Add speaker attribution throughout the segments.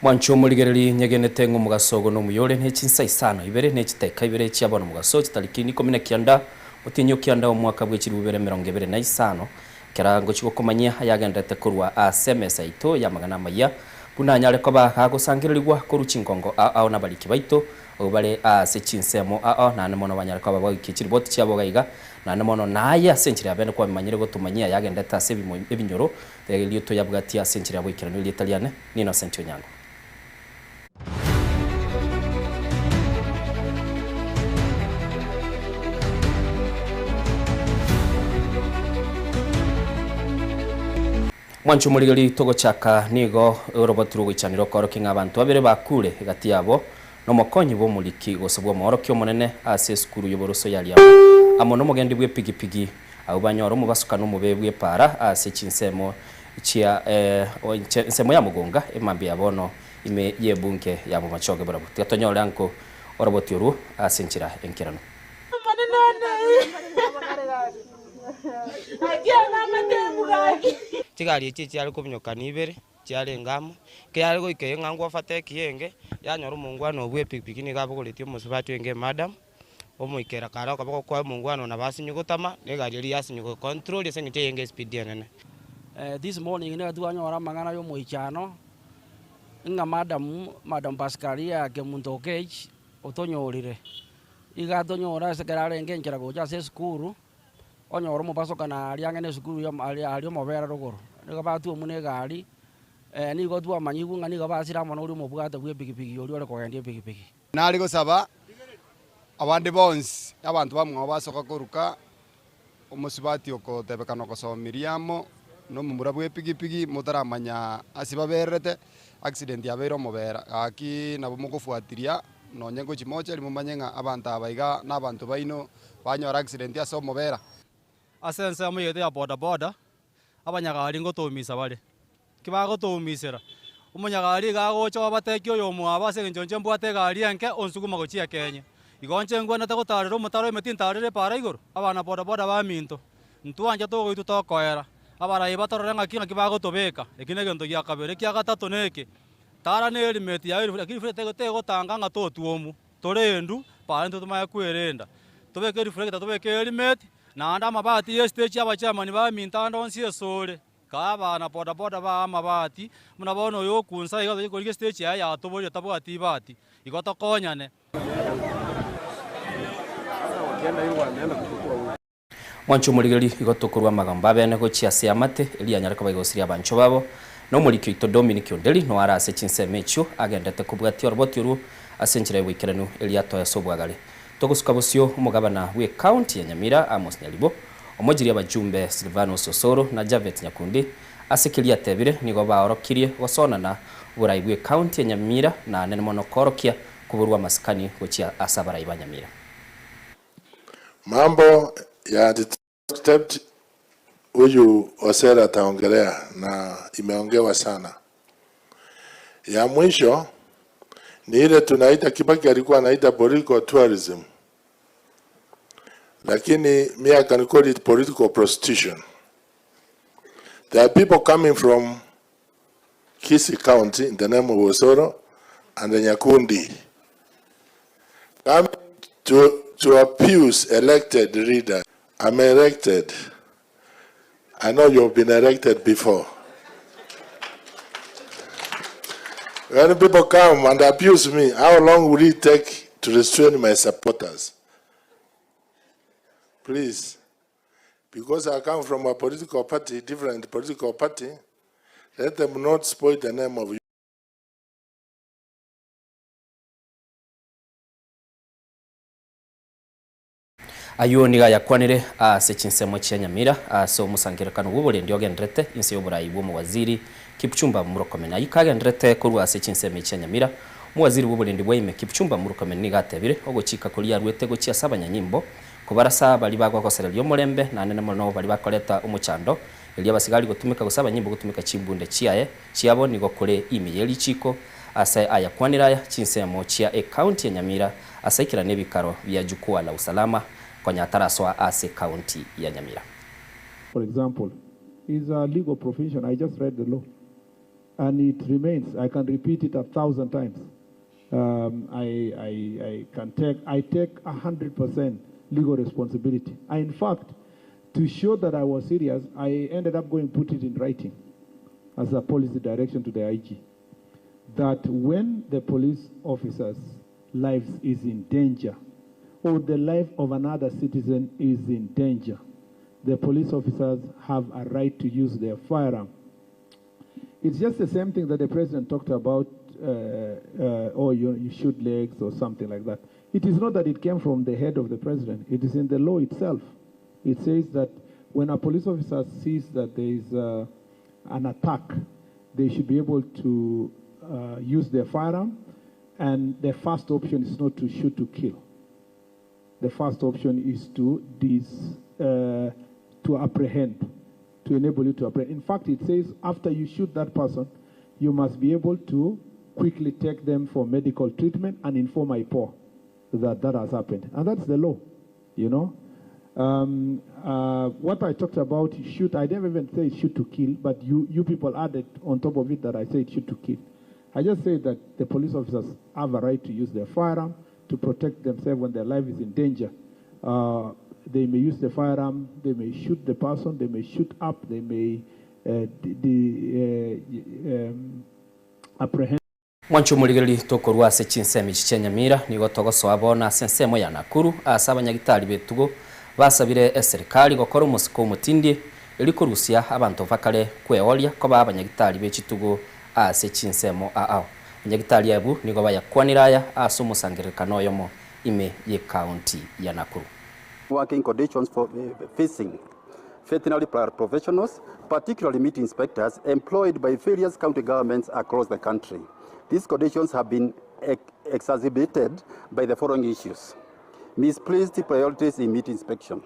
Speaker 1: Mwanche omorigereri nyegenete ng'a omogaso ogo nomuya ore ne chinsa isano ibere ne chitaika ibere chia bono mogaso chitariki ikomi na kianda otienyi o kianda omwaka bwe chilifu ibere emerongo ebere na isano. Kera ngochia gokomanyia ayagenderete korwa ase emesa yaito y'amang'ana amayia, buna anyare koba gagosangererigwa korwa chingongo ao ao nabariki baito, abwo bare ase chinsemo ao ao, naende mono banyare koba bagoikia chiriboti chiabo iga iga, naende mono naye ase enchera ya bene kwabimanyire gotomanyia ayagenderete ase ebimo ebinyoro, erio toyabwatie ase enchera ya goikeranu erieta riane n'Innocent Onyango. Mwanche omorigeri togochaka nigo oroboti rw'ogoichanera okoorokia ng'a abanto babere bakure egati yabo nomokonyi bw'omoriki gose bw'omoorokia omonene ase esukuru y'oboroso ya Riambo amo nomogendi bw'epigipigi abwo banyore omobasukano omobe bw'epaara ase chinsemo chia ensemo ya Mugunga emambia ya bono ime y'ebunge ya Bomachoge barabwo. Tiga tonyore anko oroboti orwo ase enchera enkeranu.
Speaker 2: Omonene one, naki anamate gaki.
Speaker 3: Chigari echi echiare kobinyokana ibere, chiarenge amo, ekiare goika eye ng'a ngwafate ekienge, yanyora omongwana obwo epikipiki nigo abogoretie omosubati oinge emadam, omoikera kare okoba gokoa omongwana one nabo asinywe gotama, na egari eria yasinywa gocontrol ase eng'encho eyenge espeed enene.
Speaker 4: This morning nigo twanyora amang'ana ya omoichano, ng'a madam, madam Pascalia Kemunto Okech otonyorire. Iga atonyora ase ekero arenge enchera gocha ase esukuru, onyora omobasokano aria ang'e na esukuru ya aria aria omobere rogoro. Nigo batwomwa na egari, nigo twamanyigwe ng'a nigo basire amo na oria omobwate bwa epikipiki oria ore kogendia epikipiki.
Speaker 5: Nare gosaba abande bonsi, abanto bamwabo basoka koruka omosubati okotebekana ogosomiria amo nomomura bw'epigipigi motaramanya ase babererete, accident yabeire omobera gaki nabo mogofuatiria nonye ngochia mochari momanye ng'a abanto aba iga na abanto baino banyora accident ase omobera.
Speaker 6: Ase ensemo yaito ya bodaboda, abanyagari ngotoumisa bare. Ki bagotoumisera? Omonyagari iga agocha obatekia oyomwabo ase engencho inche mbwate egari enke onsuguma gochia ekenye. Igo inche ngwenerete gotarera omotaro ime tintarera epaara igoro? Abana bodaboda baminto, ntwancha togoitwa tokoera. Abarai batorore ng'aki ng'aki bagotobeka. Eki negento gia kabere. Ekia gatato neke, tara ne erimeti yaye lakini rifureta tegotanga ng'a totwomu. Torendu, paara intwe tomanye kwerenda. Tobeke rifureta tobeke erimeti, naende amabati y'esiteji y'abachairman baminto ande onsi esore. Kaa abana boda boda baa amabati, buna bono oyo okunsa iga tochia korigia estage yaye yatoborire tabwati ibati, igo tokonyane.
Speaker 1: Mwanche omorigereria igo tokorua amagambo abene gochia ase amate, erio anyare koba igosiria abanchwa babo. Na omoriki oito Dominic Onderi noare are ase chinsemo echio agendete kobwatia oroboti orwo ase enchera y'oboikeranu erio atoe ase obwagare. Togosuka bosio omogabana bw'ecounty ya Nyamira Amos Nyaribo, Omojiri abajumbe Silvanus Osoro na Japhet Nyakundi ase keria atebire nigo baorokirie gosonana oborai bw'ecounty ya Nyamira na anene mono koorokia koborwa amasikani gochia ase abarai ba Nyamira.
Speaker 7: Mambo ya stepped huyu Osera ataongelea na imeongewa sana. Ya mwisho ni ile tunaita Kibaki alikuwa anaita political tourism, lakini me I can call it political prostitution. There are people coming from Kisii County in the name of Osoro and Nyakundi come to, to abuse elected leaders. I'm elected. I know you've been elected before. When people come and abuse me, how long will it take to restrain my supporters? Please, because I come from a political party, different political party, let them not spoil the name of
Speaker 1: Ayio nigo ayakwanire ase chinsemo chia Nyamira ase omosangererekano bw'oborendi ogendererete inse y'oborai bw'omowaziri Kipchumba Murkomen. Ayio kagendererete korwa ase chinsemo echi chia Nyamira, omowaziri bw'oborendi bwa ime Kipchumba Murkomen nigo atebire ogochika koria aruete gochia ase abanyanyimbo kobarasa baria bagogosereria omorembe naende mono baria bakoreta omochando erio abasigari gotumeka gose abanyimbo gotumeka chimbunde chiaye chiabo nigo kore ime ye richiiko ase ayakwanire aya chinsemo chia ecounty ya Nyamira ase aikerane ebikaro bia Jukwaa la Usalama konya atarasoa ase ecounty ya Nyamira.
Speaker 8: For example, is a legal profession, I just read the law. And it remains, I can repeat it 1,000 times. I, I, I can take, I take 100% legal responsibility. I, in fact, to show that I was serious, I ended up going put it in writing as a policy direction to the IG that when the police officers' lives is in danger or the life of another citizen is in danger, the police officers have a right to use their firearm. It's just the same thing that the president talked about, oh, you shoot legs or something like that. It is not that it came from the head of the president. It is in the law itself. It says that when a police officer sees that there is an attack, they should be able to use their firearm, and the first option is not to shoot to kill. The first option is to apprehend, to enable you to apprehend. In fact, it says after you shoot that person, you must be able to quickly take them for medical treatment and inform IPOA that that has happened. And that's the law, you know. What I talked about, shoot, I never even say shoot to kill, but you people added on top of it that I said shoot to kill. I just say that the police officers have a right to use their firearm to protect themselves when their life is in danger. They may use the firearm, they may shoot the person, they may shoot up, they may apprehend.
Speaker 1: Mwancho omorigereri tokorwa ase chinsemo echi chia Nyamira nigo togosoa bono ase ensemo ya Nakuru ase abanyagitari betugo basabire eserikali gokora omosiko omotindie eri korusia abanto bakare kweoria koba abanyagitari bechitugo ase chinsemo ao. Abanyagitari abwo nigo bayakwanire aya ase omosangererekano oyomo ime ye county ya Nakuru.
Speaker 9: Working conditions for facing veterinary professionals, particularly meat inspectors employed by various county governments across the country. These conditions have been exacerbated by the following issues. Misplaced priorities in meat inspection.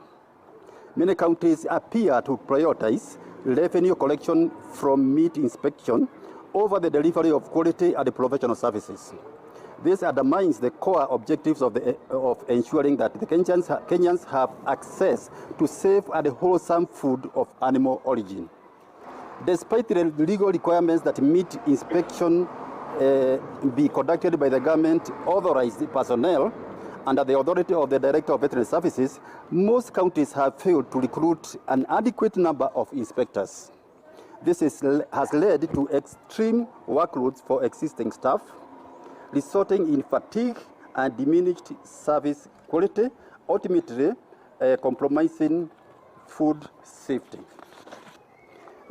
Speaker 9: Many counties appear to prioritize revenue collection from meat inspection over the delivery of quality and professional services. This undermines the core objectives of ensuring that the Kenyans have access to safe and wholesome food of animal origin. Despite the legal requirements that meat inspection be conducted by the government authorized personnel under the authority of the Director of Veterinary Services, most counties have failed to recruit an adequate number of inspectors. This has led to extreme workloads for existing staff, resulting in fatigue and diminished service quality, ultimately compromising food safety.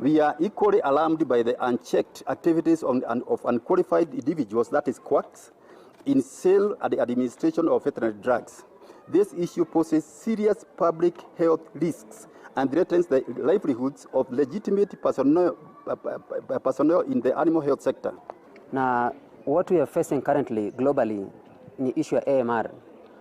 Speaker 9: We are equally alarmed by the unchecked activities of unqualified individuals, that is quacks, in sale and the administration of veterinary drugs. This issue poses serious public health risks and threatens the livelihoods of legitimate personnel in the animal health sector.
Speaker 10: Na what we are facing currently globally ni issue ya AMR.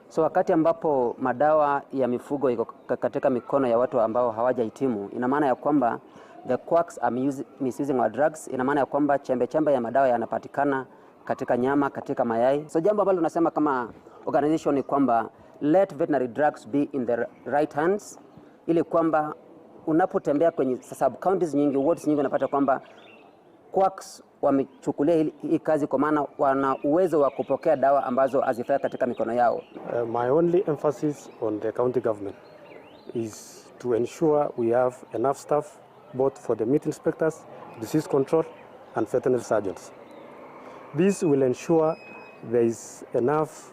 Speaker 10: So wakati ambapo madawa ya mifugo iko katika mikono ya watu ambao hawajahitimu, ina maana ya kwamba the quacks are misusing our drugs. Ina maana ya kwamba chembe chembe ya madawa yanapatikana katika nyama, katika mayai. So jambo ambalo tunasema kama organization ni kwamba let veterinary drugs be in the right hands, ili kwamba unapotembea kwenye sub counties nyingi, wards nyingi, unapata kwamba quacks wamechukulia hii kazi kwa maana wana uwezo wa kupokea dawa ambazo hazifai katika mikono yao.
Speaker 11: My only emphasis on the county government is to ensure we have enough staff both for the meat inspectors, disease control and veterinary surgeons. This will ensure there's enough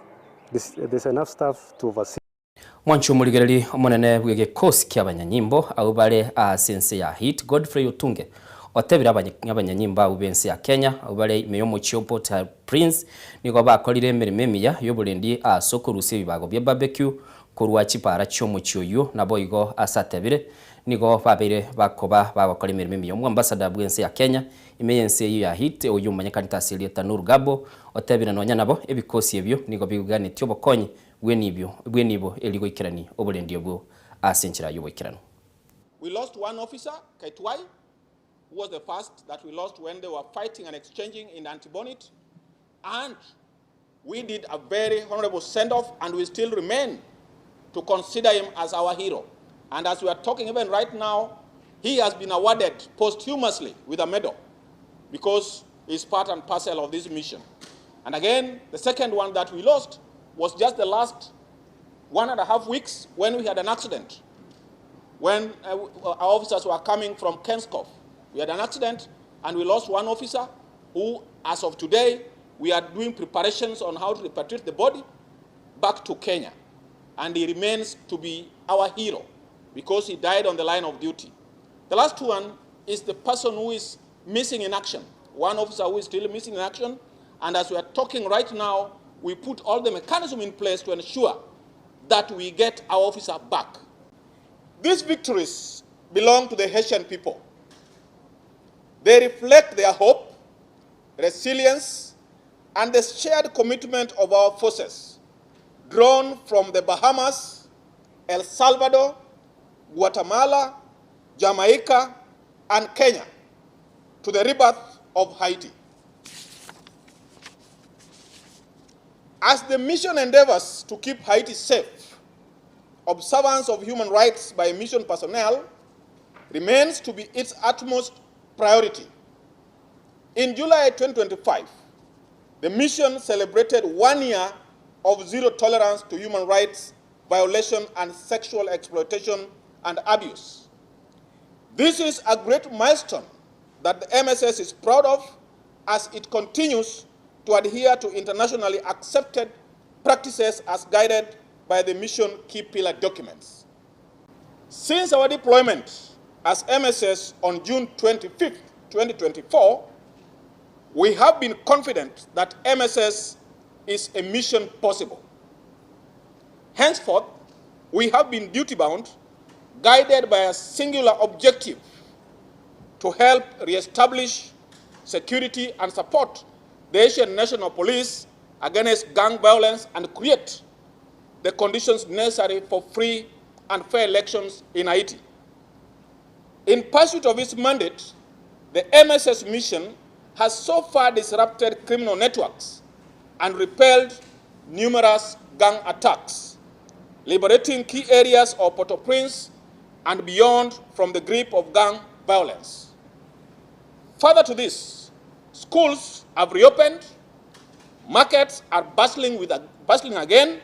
Speaker 11: staff to oversee.
Speaker 1: Mwancho omorigereri omonene bwa egekosi kia abanyanyimbo abo bare ase ense ya Hit Godfrey Otunge otebire abanyanyimbo abo b'ense ya Kenya abo bare ime y'omochie o Port Prince nigo bakorire emeremo emiya y'oborendi ase okorusia ebibago bia barbecue korwa chipara chi'omochie oywo nabo igo ase atebire nigo babeire bakoba bagokora emeremo emiya. Omwambassador bw'ense ya Kenya ime y'ense eywo ya Hit oyo omonyekanete ase erieta Nur Gabo otebire nonya nabo ebikosi ebio nigo biganetie obokonyi bwenibyo bwenibo erigoikerani oborendi obwo ase enchera y'oboikeranu.
Speaker 12: We lost one officer, Kaitwai, who was the first that we lost when they were fighting and exchanging in Antibonit. And we did a very honorable send-off, and we still remain to consider him as our hero. And as we are talking even right now, he has been awarded posthumously with a medal. because he's part and parcel of this mission. And again, the second one that we lost was just the last 1.5 weeks when we had an accident. When our officers were coming from Kenscoff, we had an accident and we lost one officer who, as of today, we are doing preparations on how to repatriate the body back to Kenya. And he remains to be our hero because he died on the line of duty. The last one is the person who is missing in action, one officer who is still missing in action. And as we are talking right now, we put all the mechanism in place to ensure that we get our officer back. These victories belong to the Haitian people. They reflect their hope, resilience, and the shared commitment of our forces, drawn from the Bahamas, El Salvador, Guatemala, Jamaica, and Kenya, to the rebirth of Haiti. As the mission endeavors to keep Haiti safe, observance of human rights by mission personnel remains to be its utmost priority. In July 2025, the mission celebrated 1 year of zero tolerance to human rights violation and sexual exploitation and abuse. This is a great milestone that the MSS is proud of as it continues to adhere to internationally accepted practices as guided by the mission key pillar documents. Since our deployment as MSS on June 25th, 2024, we have been confident that MSS is a mission possible. Henceforth, we have been duty-bound, guided by a singular objective to help reestablish security and support the Haitian National Police against gang violence and create the conditions necessary for free and fair elections in Haiti. In pursuit of its mandate, the MSS mission has so far disrupted criminal networks and repelled numerous gang attacks, liberating key areas of Port-au-Prince and beyond from the grip of gang violence. Further to this, schools have reopened, markets are bustling again,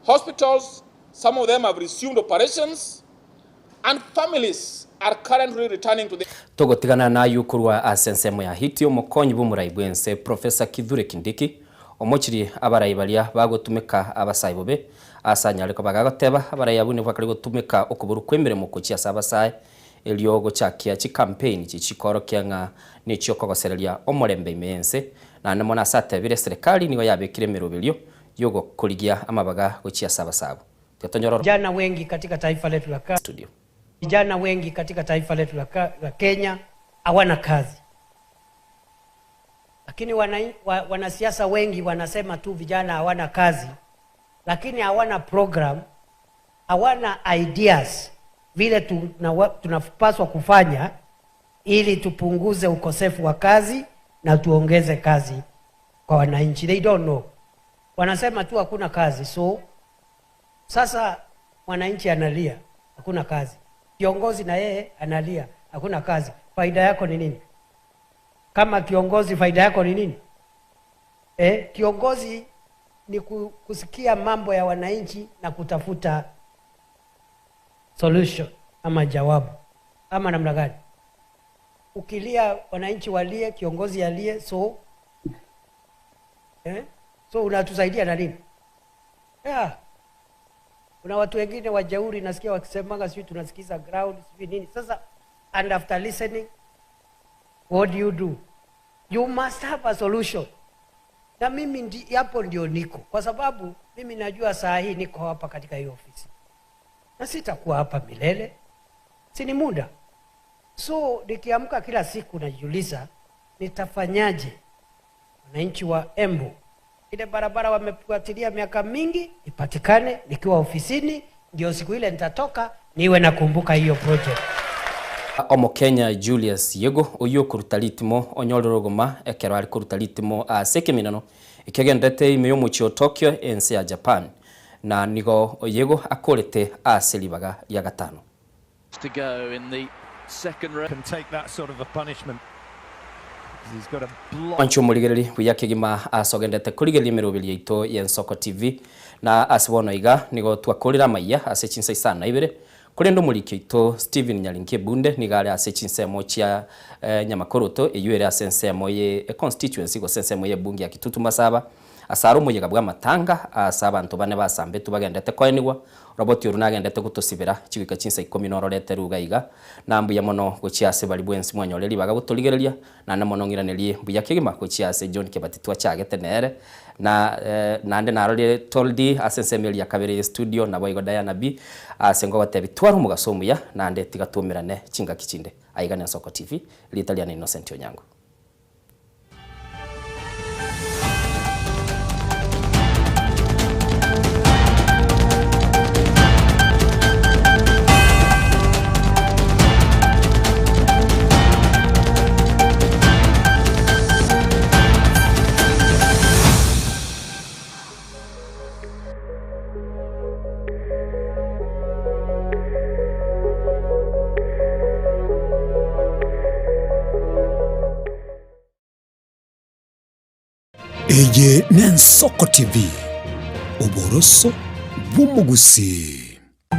Speaker 12: hospitals, some of them have resumed operations, and families are currently returning to the...
Speaker 1: Togotigana na yukurwa asensemo ya Haiti omokonyi b'omorai bwense Professor Kithure Kindiki omochiri abarai baria bagotumeka abasai bobe asanyareko bagagoteba abarai abwo nigo bakari gotumeka okoburu kw'emeremo gochia ase abasae erio gochakia chicampaign chichikorokia ng'a nichio kogosereria omorembe ime ense naende mono ase atebire serikali nigo yabekire emeroberio yogokorigia amabaga gochia ase abasabo. Tiatonyororo.
Speaker 13: Vijana wengi katika taifa letu la Kenya.
Speaker 1: Studio.
Speaker 13: Vijana wengi katika taifa letu la Kenya hawana kazi. Lakini wanasiasa wengi wanasema tu vijana hawana kazi, lakini hawana program, hawana ideas vile tunapaswa kufanya ili tupunguze ukosefu wa kazi na tuongeze kazi kwa wananchi. They don't know. Wanasema tu hakuna kazi. So sasa mwananchi analia hakuna kazi. Kiongozi na yeye analia hakuna kazi. Faida yako ni nini? Kama kiongozi faida yako ni nini? Kiongozi ni kusikia mambo ya wananchi na kutafuta solution ama jawabu ama namna gani. Ukilia wananchi walie, kiongozi alie, so unatusaidia na nini? Yeah. Kuna watu wengine wajeuri nasikia wakisemanga sijui tunasikiza ground sijui nini. Sasa and after listening what do you do? You must have a solution. Na mimi hapo ndio niko, kwa sababu mimi najua saa hii niko hapa katika hii ofisi na sitakuwa hapa milele, si ni muda. So nikiamka kila siku najiuliza nitafanyaje wananchi wa Embu, ile barabara wamefuatilia miaka mingi ipatikane nikiwa ofisini, ndio siku ile nitatoka niwe nakumbuka hiyo project.
Speaker 1: Omo Kenya Julius Yego oyo kuruta ritimo onyorero goma ekero ari kuruta ritimo ase ekeminano ekegendete ime y'omochie o Tokyo ense ya Japan na nigo Yego akorete ase ribaga ria gatano.
Speaker 14: To go in the second round.
Speaker 15: Can take that sort of a punishment.
Speaker 1: Mwanche omorigereri buya kegima ase ogendete korigereria emeroberi yaito y'Ensoko TV. Na ase bono iga nigo twakorire amayia ase chinsa isano na ibere, korende omoriki oito Stephen Nyaringi Ebunde nigo are ase chinsemo chia Nyamakoroto eyio ere ase ensemo ye econstituency gose ensemo y'ebunge ya Kitutu Masaba. Ase are omoyega bw'amatanga aase abanto bane basambetwe bagendete koenigwa, Roboti oria nagendete gotosibera chigoika chinsa ikomi nororete ruga iga. Na mbuya mono gochia ase baria bwensi mwanyorire ribaga gotorigereria, naende mono ng'iranerie mbuya kegima gochia ase John Kebati twachagete nere, na naende narorire Toldi ase ensemo eria ya kabere ye studio, naboigo Diana B. Ase ngogotebi twara omogaso omuya, naende tiga twumerane chingaki chinde. Aiga n'Ensoko TV, rieta riane Innocent Onyango.
Speaker 14: Eye n'Ensoko TV, oboroso bw'omogusii.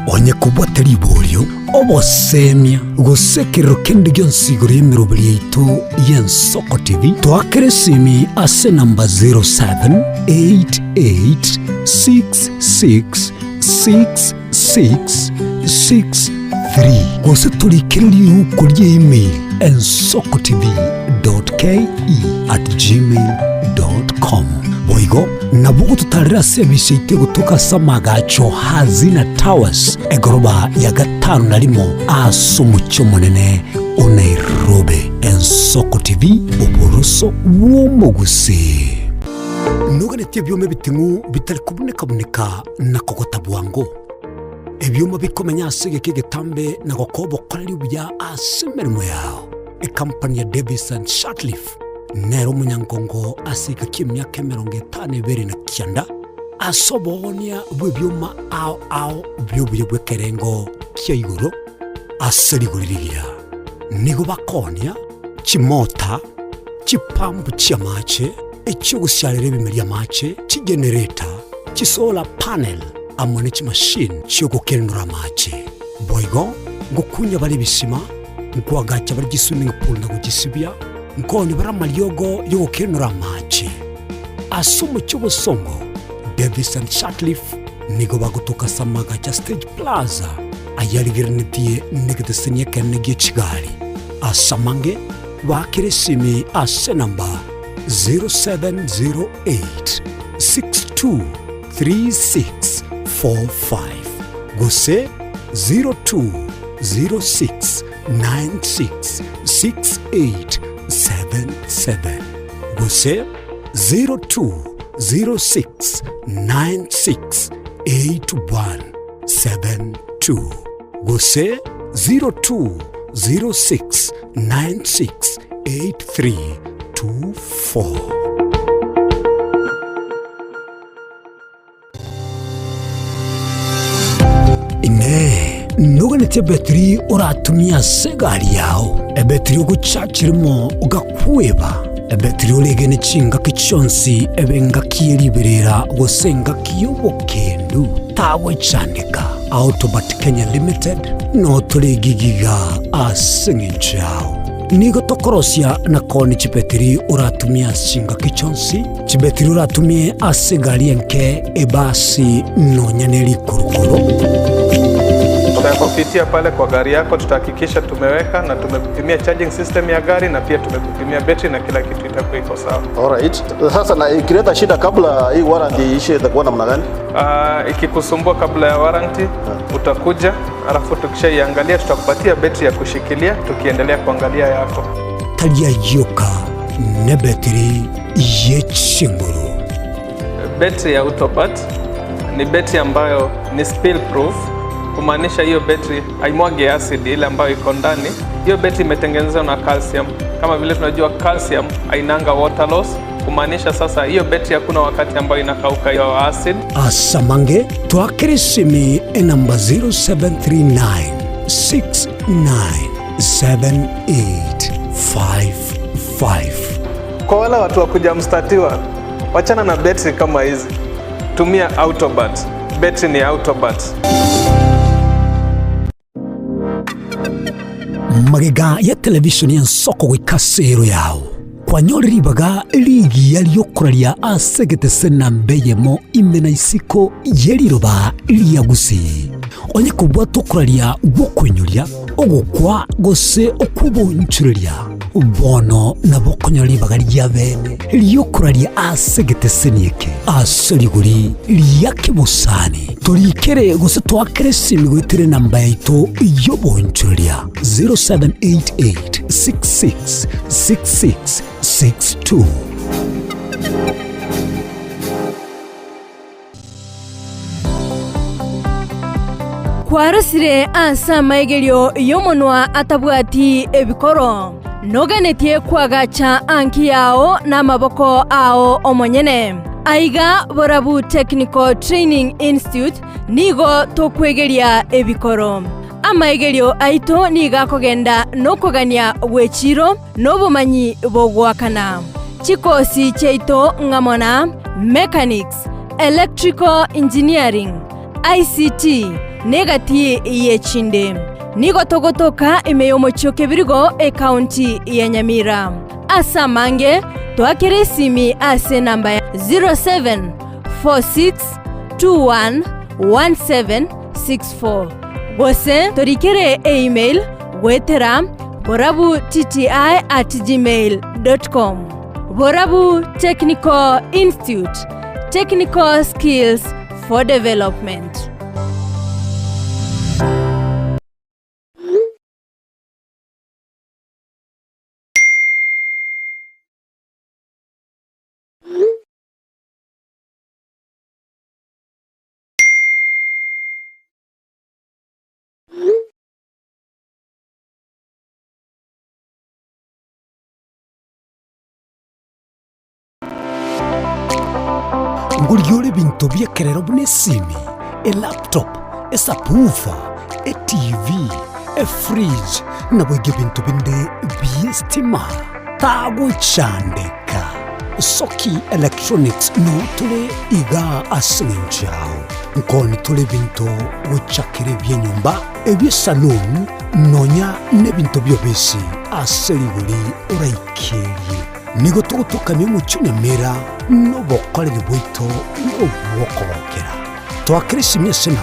Speaker 14: Onye kobwate riborio, obosemia, gose ekerero kende gionsi igoro y'emeroberi yaito y'Ensoko TV, toakere esimi ase enamba 0788666663 gose torikere riuko ria email ensokotv.ke@gmail.com. Boigo nabo ogototarera ase ebise yaito egotoka ase amagacho Hazina Towers, egoroba ya gatano na rimo ase omochie omonene o Nairobi. Ensoko TV, oboroso bw'omogusii. Noganetie ebioma ebiting'u bitari kobuneka-buneka na kogota bwango, ebioma bikomenya ase egeka egetambe na gokoa obokoreri obuya ase emeremo yao. Ekampani ya Davis and Shirtliff nere omonyankongo ase egeka ki'emiaka 59 ase oboonia bw'ebioma ao ao bi'obuya bw'ekerengo kia igoro ase rigori rigiya. Nigo bakoonia chimota, chipampu chi'amache, echi'ogosiarera ebimeri amache, chigenereta, chisolar panel, amo ne chimashini chi'ogokenura amache. Boigo ngokunya bare ebisima, nkoagacha bare chiswimming pool na gochisibia, nkoonia bare amariogo y'ogokenura amache. Ase omochie obosongo, Davis and Sutcliffe nigo bagotoka ase amagacho a Stage Plaza ayarigereretie negeteseni ekenene gie chigari. Ase amange, baakere esimi ase enamba 0708 623645 gose 0206 966877 gose 0206968172 gose 0206968324. Inee! Noganetie ebetiri oratumie ase egari yao, ebetiri ogochachirimo ogakweba, ebetiri oregene chingaki chionsi ebe engaki ye riberera gose engaki y'obokendu? Tagwechandeka. Autobat Kenya Limited notore egigiga ase eng'encho yao. Nigo tokorosia na koonia chibetiri oratumie ase chingaki chionsi, chibetiri oratumie ase egari enke, ebasi, nonya ne rikurukuru.
Speaker 15: Tutakupitia pale kwa gari yako, tutahakikisha tumeweka na tumekupimia charging system ya gari na pia tumekupimia betri na kila kitu itakuwa iko sawa.
Speaker 16: Alright. Sasa na ikileta shida kabla hii warranty iishe itakuwa namna gani?
Speaker 15: Ikikusumbua kabla ya warranty utakuja, alafu tukishaiangalia tutakupatia betri ya kushikilia tukiendelea kuangalia yako.
Speaker 14: Tari ayioka nebetiri ye chinguru.
Speaker 15: Betri ya Autobat ni betri ambayo ni spill proof, kumaanisha hiyo betri haimwagi acid ile ambayo iko ndani. Hiyo betri imetengenezwa na calcium. Kama vile tunajua calcium hainanga water loss, kumaanisha sasa hiyo betri hakuna wakati ambayo inakauka hiyo acid.
Speaker 14: Asamange twakere esimi enamba 0739 697855.
Speaker 15: Kwa wale watu wa kujamstatiwa, wachana na betri kama hizi, tumia Autobat. Betri ni Autobat.
Speaker 14: Magega ya televishoni y'ensoko goika ase ero yao, kwanyorire ribaga rigiya ri'okoraria ase egetese namba eyemo ime na isiko ye riroba ria Gusii. Onye kobwata okoraria gw'okoinyoria, ogokwa, gose okw'oboonchoreria, bono nabo okonyora ribaga ria bene ri'okoraria ase egeteseni eke ase rigori ria kebosani. Torikere gose toakere esimi goetera enamba yaito y'oboonchoreria 0788 66 66 62.
Speaker 17: Kwarosire ase amaigerio y'omonwa atabwati ebikoro, noganetie koagacha anki yao namaboko ao omonyene. Aiga Borabu Technical Training Institute nigo tokwegeria ebikoro. Amaigerio aito nigo akogenda nokogania gw'echiro na obomanyi bogoakana. Chikosi chiaito ng'amo na Mechanics, Electrical Engineering, ICT, na egati y'echinde. Nigo togotoka ime y'omochie o Kebirigo, ekaunti ya Nyamira. Ase amange, toakere esimi ase enamba ya 0746211764 gose torikere eemail goetera borabutti@gmail.com. Borabu Technical Institute, Technical Skills for Development.
Speaker 14: Ngoria ore ebinto bi'ekerero buna esimi, elaptop, esubwoofer, etv, efridge, naboigo ebinto binde bi'estima. Tagochandeka. Soki Electronics noo tore igaa ase eng'encho yao. Nkoni tore ebinto gochakera ebi'enyomba, ebi'esaloon, nonya nebinto bi'obisi ase rigori oraikerie. Nigo togotokamia omochie o Nyamira nobokoreri bwaito obw'okogokera. Toakere esimi ase namba.